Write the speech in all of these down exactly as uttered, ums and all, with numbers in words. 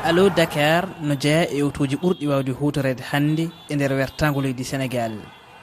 Allo Dakar no jeyaa e otooji ɓurɗi waawde huutoreede hannde e nder wertaango leydi Senegaal.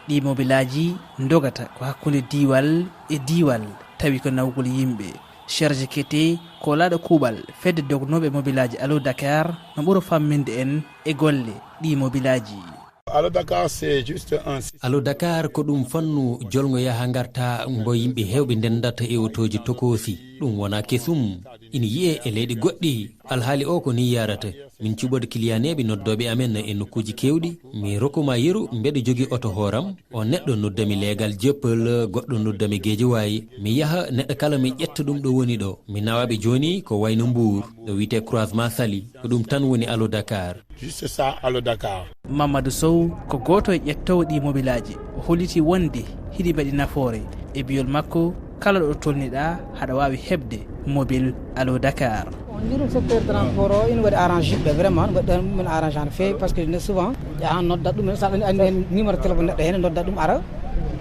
Ɗii mobilaaji ndogata ko hakkunde diiwal e diiwal, tawi ko nawgol yimɓe. Serge Kete, koolaaɗo kuuɓal fedde dognooɓe mobilaaji Allo Dakar, no ɓura famminde en e golle ɗii mobilaaji. Allo Dakar, c'est juste un système. Allo Dakar ko ɗum fannu jolngo yaha ngarta mbo yimɓe heewɓe ndendata e otooji tokoosi. Ɗum wonaa kesum. Ina yiyee e leyɗe goɗɗi. Alhaali o ko ni yarata. Min cuɓoto kiliyaneeɓe noddooɓe amen e nokkuuji keewɗi. Mi rokkuma yeru, mbeɗa jogii oto hooram. O neɗɗo noddami leegal Joppal, goɗɗo noddami Geejawaay. Mi yaha, neɗɗo kala mi ƴetta ɗum ɗo woni ɗo. Mi nawaɓe jooni ko wayno Mbuur, ɗo wiyetee Croisement Saly. Ko ɗum tan woni Allo Dakar. Juste ça, Allo Dakar. Mamadou Sow ko gooto e ƴettoowo ɗii mobilaaji. O holliti wonde hiɗi mbaɗi nafoore. E biyol makko, kala ɗo tolniɗaa, haɗa waawi heɓde mobil Allo Dakar. On dirait secteur transport o ina waɗi arrange yimɓe vraiment, waɗi ɗon min arrange no feewi, parce que ne souvent yahan nodda ɗum, sa ɗon andi hen numéro téléphone neɗɗo heen, nodda ɗum ara,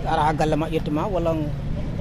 ara ha galle ma ƴettuma, walla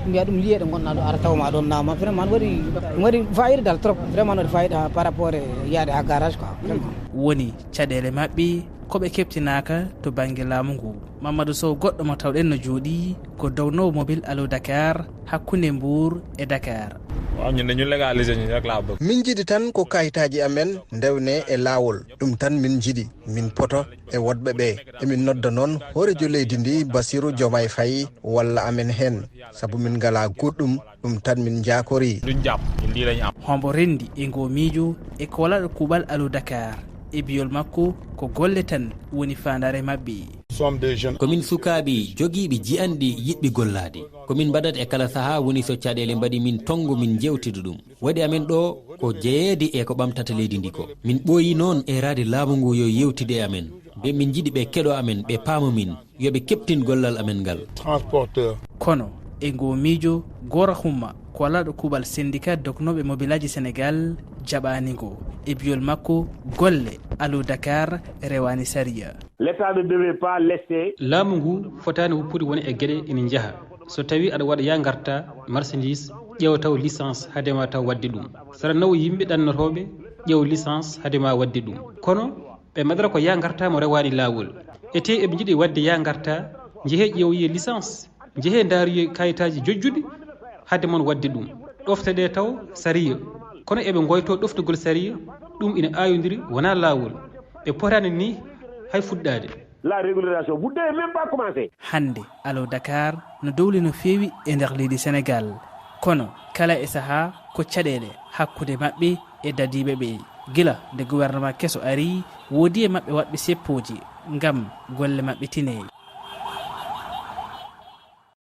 mbiya ɗum liyeɗe gonɗa ɗo ara tawma ɗon nama. Vraiment waɗi, waɗi fayida dal trop, vraiment waɗi fayida par rapport e yaade ha garage quoi, vraiment. Woni caɗeele maɓɓe ko ɓe keɓtinaaka to bannge laamu ngu. Mamadou Sow, goɗɗo mo tawɗen no jooɗii ko dognoowo mobil Allo Dakar hakkunde Mbuur e Dakar. Waaw, ñun dañu légaliser ñu rek laa bëgg. Min njiɗi tan ko kayitaaji amen ndewne e laawol. Ɗum tan min njiɗi, min poto e woɗɓe ɓe. Emin nodda noon hooreejo leydi ndi, Bassirou Diomaye Faye, walla amen heen, sabu min ngalaa goɗɗum, ɗum tan min njaakorii. Duñ jàpp, ñun lii lañu am. Hombo renndi e ngoo miijo e koolaaɗo kuuɓal Allo Dakar? E biyol makko, ko golle tan woni faandaare maɓɓe. Somme des jeunes. Ko min sukaaɓe jogiiɓe jiyanɗe yiɗɓe gollaade. Ko min mbaɗata e kala sahaa woni so caɗeele mbaɗi min tonngo min njeewtida ɗum. Waɗi amen ɗo ko jeyeede e ko ɓamtata leydi ndi ko. Min ɓooyi noon e raade laamu ngu yo yeewtide e amen. Ɓe min njiɗi ɓe keɗo amen, ɓe paama min, yo ɓe keɓtin gollal amen ngal. Transporteur. Kono e ngoo miijo, Gora Xuma, koolaaɗo kuuɓal senndikaa dognooɓe mobilaaji Senegaal, jaɓaani ngo. E biyol makko, golle Allo Dakar rewaani sariya. L'État ne devait pas laisser. Laamu ngu fotaani woppude won e geɗe ina njaha. So tawii aɗa waɗa yaa ngarta marchandise, ƴeew taw licence hade ma taw waɗde ɗum. Saɗa nawa yimɓe ɗannotooɓe, ƴeew licence hade ma waɗde ɗum. Kono ɓe mbaɗata ko yaa ngarta mo rewaani laawol. Ete eɓe njiɗi waɗde yaa ngarta, njehee ƴeewoyee licence, njehee ndaaruyee kayitaaji jojjuɗi hade mon waɗde ɗum. Ɗofte ɗe taw sariya. Kono eɓe ngoyto ɗoftugol sariya, ɗum ina aayondiri, wonaa laawol. Ɓe potaani ni hay fuɗɗaade. La régularisation, vous devez même pas commencer. Hannde, Allo Dakar no dowli no feewi e nder leydi Senegaal. Kono, kala e sahaa, ko caɗeele hakkunde maɓɓe e dadiiɓe ɓe. Gila nde gouvernement keso ari, woodi e maɓɓe waɗɓe seppooji ngam golle maɓɓe tinee.